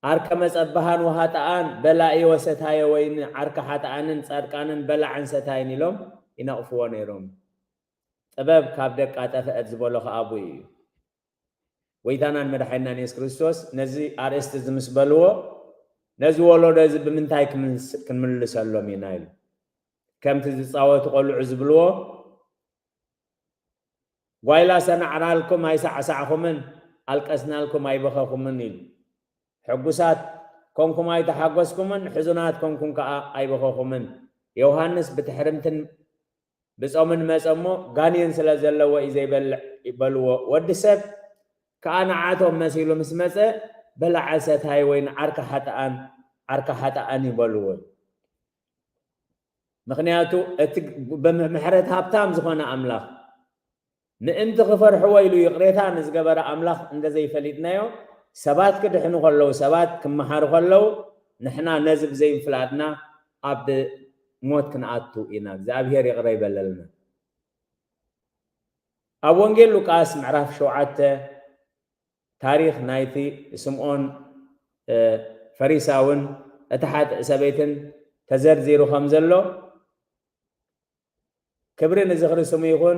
ኣርከመ ጸባሃን ወሃጥኣን በላኢ ወሰታየ ወይን፣ ዓርኪ ሓጥኣንን ጻድቃንን በላዕን ሰታይን ኢሎም ይነቕፍዎ ነይሮም። ጥበብ ካብ ደቃ ጠፍአት ዝበሎ ኸኣ ብኡ እዩ። ጎይታናን መድሓኒናን የሱስ ክርስቶስ ነዚ ኣርእስቲ እዚ ምስ በልዎ፣ ነዚ ወለዶ እዚ ብምንታይ ክምልስ-፣ ክንምልሰሎም ኢና ኢሉ። ከምቲ ዝጻወቱ ቆልዑ ዝብልዎ፣ ጓይላ ሰናዕናልኩም ኣይሳዕሳዕኹምን፣ ኣልቀስናልኩም ኣይበኸኹምን ኢሉ። ሕጉሳት ኮንኩም ኣይተሓጎስኩምን፣ ሕዙናት ኮንኩም ከኣ ኣይበኸኹምን። ዮሃንስ ብትሕርምትን ብጾምን መጸ እሞ፣ ጋኔን ስለ ዘለዎ እዩ ዘይበልዕ በልዎ። ወዲ ሰብ ከኣ ንዓቶም መሲሉ ምስ መጸ፣ በላዐ ሰታይ ወይን ዓርኪ ሓጥኣን፣ ዓርኪ ሓጥኣን እዩ በልዎ። ምኽንያቱ እቲ ብምሕረት ሃብታም ዝኾነ ኣምላኽ፣ ምእንቲ ክፈርሕዎ ኢሉ ይቕሬታ ንዝገበረ ኣምላኽ እንተዘይፈሊጥናዮ፣ ሰባት ክድሕኑ ከለዉ፣ ሰባት ክመሃሩ ከለዉ፣ ንሕና ነዚ ብዘይምፍላጥና ኣብ ሞት ክንኣቱ ኢና። እግዚኣብሄር ይቕረ ይበለልና። ኣብ ወንጌል ሉቃስ ምዕራፍ ሸውዓተ ታሪኽ ናይቲ ስምዖን፣ እ፣ ፈሪሳውን እታ ሓጥእ ሰበይትን ተዘርዚሩ ከም ዘሎ፣ ክብሪ ንዝኽሪ ስሙ ይኹን፣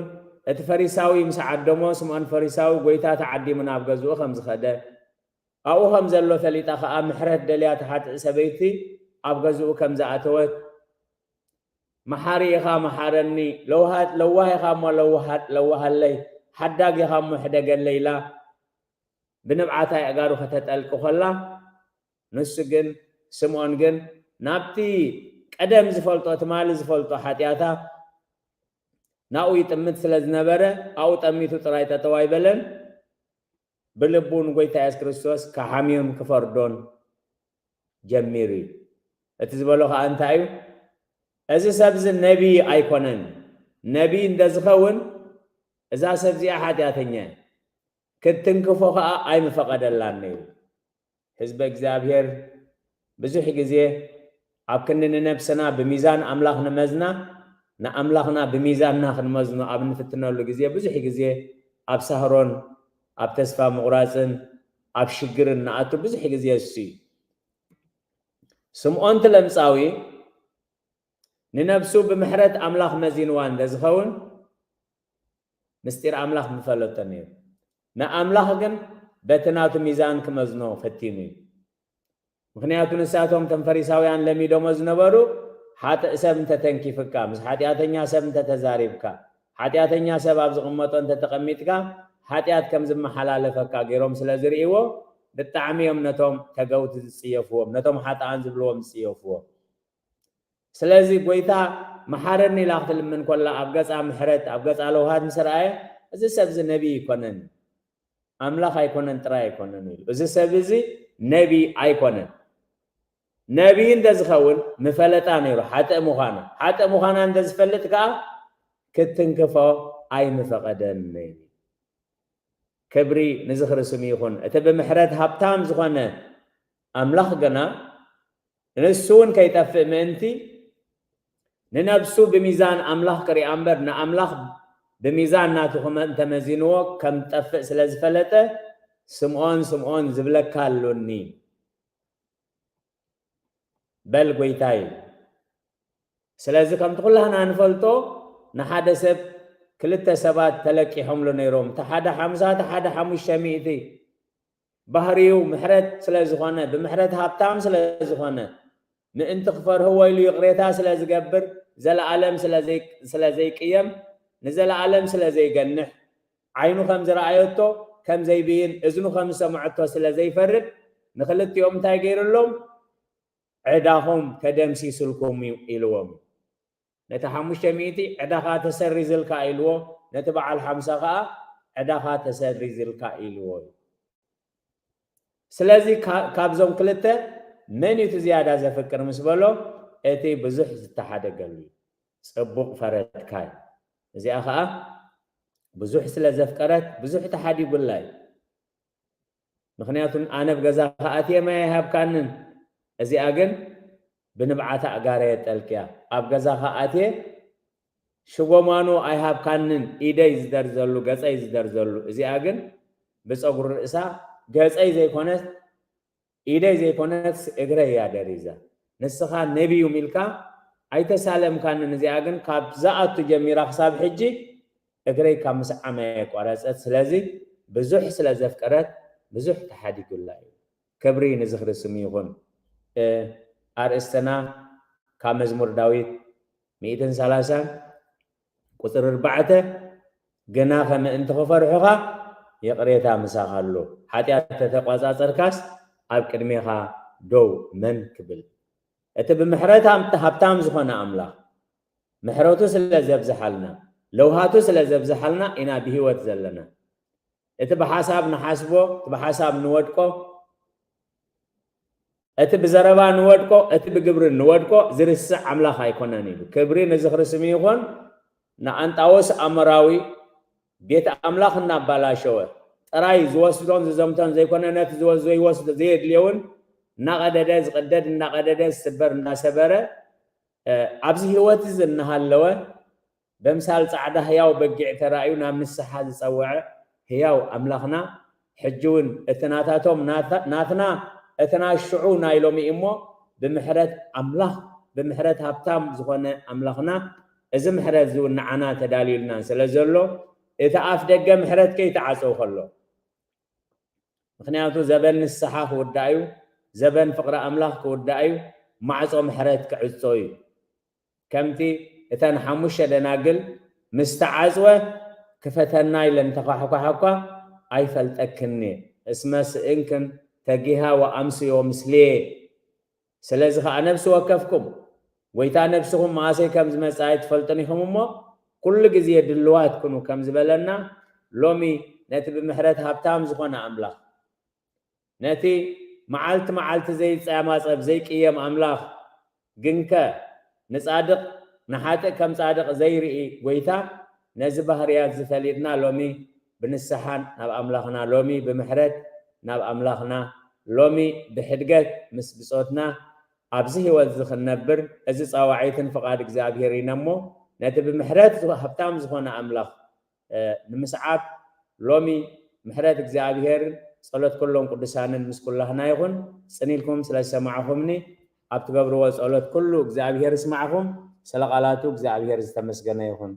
እቲ ፈሪሳዊ ምስ ዓደሞ፣ ስምዖን ፈሪሳዊ፣ ጎይታ ተዓዲሙ ናብ ገዝኡ ከም ዝኸደ፣ ኣብኡ ከም ዘሎ ፈሊጣ ኸኣ፣ ምሕረት ደልያ እታ ሓጥእ ሰበይቲ ኣብ ገዝኡ ከም ዝኣተወት፣ መሓሪ ኢኻ መሓረኒ፣ ለውሃት-፣ ለዋህ ኢኻ እሞ ለዋሃ-፣ ለዋሃለይ፣ ሓዳግ ኢኻ እሞ ሕደገለይ ኢላ፣ ብንብዓት ኣእጋሩ ከተጠልቂ ኸላ፣ ንሱ ግን፣ ስምዖን ግን፣ ናብቲ ቀደም ዝፈልጦ፣ ትማሊ ዝፈልጦ ሓጢኣታ ናብኡ ይጥምት ስለ ዝነበረ፣ ኣብኡ ጠሚቱ ጥራይ ጠጠው ኣይበለን። ብልቡ ንጎይታ የሱስ ክርስቶስ ክሓምዮን ክፈርዶን ጀሚሩ እዩ። እቲ ዝበሎ ኸኣ እንታይ እዩ? እዚ ሰብ እዚ ነቢይ ኣይኮነን። ነቢይ እንተ ዝኸውን፣ እዛ ሰብ እዚኣ ሓጢኣተኛ እያ። ክትትንክፎ ኸኣ ኣይምፈቐደላን ነይሩ። ህዝበ እግዚኣብሔር ብዙሕ ግዜ ኣብ ክንዲ ንነብስና ብሚዛን ኣምላኽ ንመዝና፣ ንኣምላኽና ብሚዛንና ክንመዝኖ ኣብ እንፍትነሉ ግዜ፣ ብዙሕ ግዜ ኣብ ሳህሮን ኣብ ተስፋ ምቑራጽን ኣብ ሽግርን ንኣቱ ብዙሕ ግዜ እሱ እዩ። ስምዖን እቲ ለምጻዊ ንነብሱ ብምሕረት ኣምላኽ መዚንዋ እንተ ዝኸውን፣ ምስጢር ኣምላኽ ምፈለጦ ነይሩ። ንኣምላኽ ግን በቲ ናቱ ሚዛን ክመዝኖ ፈቲኑ እዩ። ምኽንያቱ ንሳቶም ከም ፈሪሳውያን ለሚዶሞ ዝነበሩ፣ ሓጥእ ሰብ እንተተንኪፍካ፣ ምስ ሓጢኣተኛ ሰብ እንተተዛሪብካ፣ ሓጢኣተኛ ሰብ ኣብ ዝቕመጦ እንተተቐሚጥካ፣ ሓጢኣት ከም ዝመሓላለፈካ ገይሮም ስለ ዝርእይዎ፣ ብጣዕሚ እዮም ነቶም ተገውቲ ዝጽየፍዎም፣ ነቶም ሓጥኣን ዝብልዎም ዝጽየፍዎም። ስለዚ ጎይታ መሓረኒ ኢላ ክትልምን ከላ ኣብ ገጻ ምሕረት፣ ኣብ ገጻ ለውሃት ምስ ረኣየ፣ እዚ ሰብ እዚ ነቢይ ኣይኮነን፣ ኣምላኽ ኣይኮነን፣ ጥራይ ኣይኮነን ኢሉ። እዚ ሰብ እዚ ነቢይ ኣይኮነን። ነቢይ እንተ ዝኸውን ምፈለጣ ነይሩ ሓጥእ ምዃና። ሓጥእ ምዃና እንተ ዝፈልጥ ከኣ ክትንክፎ ኣይምፈቐደን ነይሩ። ክብሪ ንዝኽሪ ስሙ ይኹን። እቲ ብምሕረት ሃብታም ዝኾነ ኣምላኽ ግና፣ ንሱ እውን ከይጠፍእ ምእንቲ፣ ንነብሱ ብሚዛን ኣምላኽ ክሪኣ እምበር፣ ንኣምላኽ ብሚዛን ናቱ ክመ-፣ እንተመዚንዎ ከም ጠፍእ ስለ ዝፈለጠ፣ ስምዖን፣ ስምዖን፣ ዝብለካ ኣሎኒ። በል ጎይታይ። ስለዚ ከምቲ ኩላህና ንፈልጦ፣ ንሓደ ሰብ ክልተ ሰባት ተለቂሖምሉ ነይሮም። እቲ ሓደ ሓምሳ፣ እቲ ሓደ ሓሙሽተ ሚእቲ። ባህሪኡ ምሕረት ስለ ዝኾነ፣ ብምሕረት ሃብታም ስለ ዝኾነ፣ ምእንቲ ክፈርህዎ ኢሉ ይቕሬታ ስለ ዝገብር፣ ዘለኣለም ስለ ዘይ-፣ ስለ ዘይቅየም፣ ንዘለኣለም ስለ ዘይገንሕ፣ ዓይኑ ከም ዝረኣየቶ ከም ዘይብይን፣ እዝኑ ከም ዝሰምዐቶ ስለ ዘይፈርድ፣ ንኽልቲኦም እንታይ ገይሩሎም? ዕዳኹም ተደምሲሱልኩም እዩ ኢልዎም። ነቲ ሓሙሽተ ሚእቲ ዕዳኻ ተሰሪዝልካ ኢልዎ፣ ነቲ በዓል ሓምሳ ከዓ ዕዳኻ ተሰሪዝልካ ኢልዎ እዩ። ስለዚ ካ- ካብዞም ክልተ መን እዩ እቲ ዝያዳ ዘፍቅር ምስ በሎ፣ እቲ ብዙሕ ዝተሓደገሉ እዩ። ጽቡቕ ፈረድካይ። እዚኣ ከዓ ብዙሕ ስለ ዘፍቀረት ብዙሕ ተሓዲጉላ እዩ። ምክንያቱ ኣነ ኣብ ገዛኻ ኣትየ ማይ ኣይሃብካንን፣ እዚኣ ግን ብንብዓት ኣእጋረየ ጠልቅያ። ኣብ ገዛኻ ኣትየ ሽጎማኖ ኣይሃብካንን፣ ኢደይ ዝደርዘሉ፣ ገጸይ ዝደርዘሉ፣ እዚኣ ግን ብጸጉሪ ርእሳ ገጸይ ዘይኮነት ኢደይ ዘይኮነትስ እግረይ እያ ደሪዛ። ንስኻ ነቢዩም ኢልካ ኣይተሳለምካንን፣ እዚኣ ግን ካብ ዝኣቱ ጀሚራ ክሳብ ሕጂ እግረይ ካብ ምስዓም ኣየቋረጸት። ስለዚ ብዙሕ ስለ ዘፍቀረት ብዙሕ ተሓዲጉላ እዩ። ክብሪ ንዝኽሪ ስሙ ይኹን። ኣርእስትና ካብ መዝሙር ዳዊት ሚእትን ሰላሳን ቁጽሪ ኣርባዕተ፣ ግናኸ ምእንቲ ክፈርሑኻ ይቕሬታ ምሳኻ ኣሎ፣ ሓጢኣት ተተቋጻጸርካስ ኣብ ቅድሜኻ ደው መን ክብል? እቲ ብምሕረት ሃብታም ዝኾነ ኣምላኽ ምሕረቱ ስለ ዘብዝሓልና፣ ለውሃቱ ስለ ዘብዝሓልና ኢና ብህይወት ዘለና። እቲ ብሓሳብ ንሓስቦ፣ እቲ ብሓሳብ ንወድቆ፣ እቲ ብዘረባ ንወድቆ፣ እቲ ብግብሪ ንወድቆ ዝርስዕ ኣምላኽ ኣይኮነን ኢሉ። ክብሪ ንዝኽሪ ስሙ ይኹን። ንኣንጣዎስ ኣሞራዊ ቤት ኣምላኽ እናባላሸወ ጥራይ ዝወስዶን ዝዘምቶን ዘይኮነ፣ ነቲ ዝወ- ዘይወስዶ ዘየድልዮ እውን እናቐደደ ዝቐደድ፣ እናቐደደ ዝስበር እናሰበረ ኣብዚ ህይወት እዚ እናሃለወ በምሳል ጻዕዳ ህያው በጊዕ ተራእዩ ናብ ንስሓ ዝጸውዐ ህያው ኣምላኽና፣ ሕጂ እውን እቲ ናታቶም ናትና እቲ ናይ ሽዑ ናይ ሎሚ እሞ ብምሕረት ኣምላኽ ብምሕረት ሃብታም ዝኾነ ኣምላኽና፣ እዚ ምሕረት እዚ እውን ንዓና ተዳልዩልና ስለ ዘሎ እቲ ኣፍ ደገ ምሕረት ከይተዓጸው ከሎ፣ ምክንያቱ ዘበን ንስሓ ክውዳእ እዩ፣ ዘበን ፍቕሪ ኣምላኽ ክውዳእ እዩ፣ ማዕጾ ምሕረት ክዕጾ እዩ። ከምቲ እተን ሓሙሽተ ደናግል ምስ ተዓጽወ ክፈተና ኢለን ተኳሕኳሓ እኳ ኣይፈልጠክን እየ፣ እስመ ስእንክን ተጊሃ ወኣምስዮ ምስሌ። ስለዚ ኸዓ ነፍሲ ወከፍኩም ጎይታ ነፍስኹም መዓሰይ ከም ዝመጽእ ኣይትፈልጡን ኢኹም እሞ ኩሉ ግዜ ድልዋት ኩኑ ከም ዝበለና ሎሚ ነቲ ብምሕረት ሃብታም ዝኾነ ኣምላኽ ነቲ መዓልቲ መዓልቲ ዘይጸማጸብ ዘይቅየም ኣምላኽ ግንከ ንጻድቕ ንሓጥእ ከም ጻድቕ ዘይርኢ ጎይታ ነዚ ባህርያት ዝፈሊጥና ሎሚ ብንስሓ ናብ ኣምላኽና ሎሚ ብምሕረት ናብ ኣምላኽና ሎሚ ብሕድገት ምስ ብጾትና ኣብዚ ህይወት እዚ ክንነብር እዚ ጻዋዒትን ፍቓድ እግዚኣብሔር ኢና እሞ ነቲ ብምሕረት ሃብታም ዝኾነ ኣምላኽ ንምስዓብ ሎሚ ምሕረት እግዚኣብሔር ጸሎት ኩሎም ቅዱሳንን ምስ ኩላህና ይኹን። ጽን ኢልኩም ስለ ዝሰማዕኹምኒ ኣብ ትገብርዎ ጸሎት ኩሉ እግዚኣብሔር ይስማዕኹም። ስለ ቃላቱ እግዚኣብሔር ዝተመስገነ ይኹን።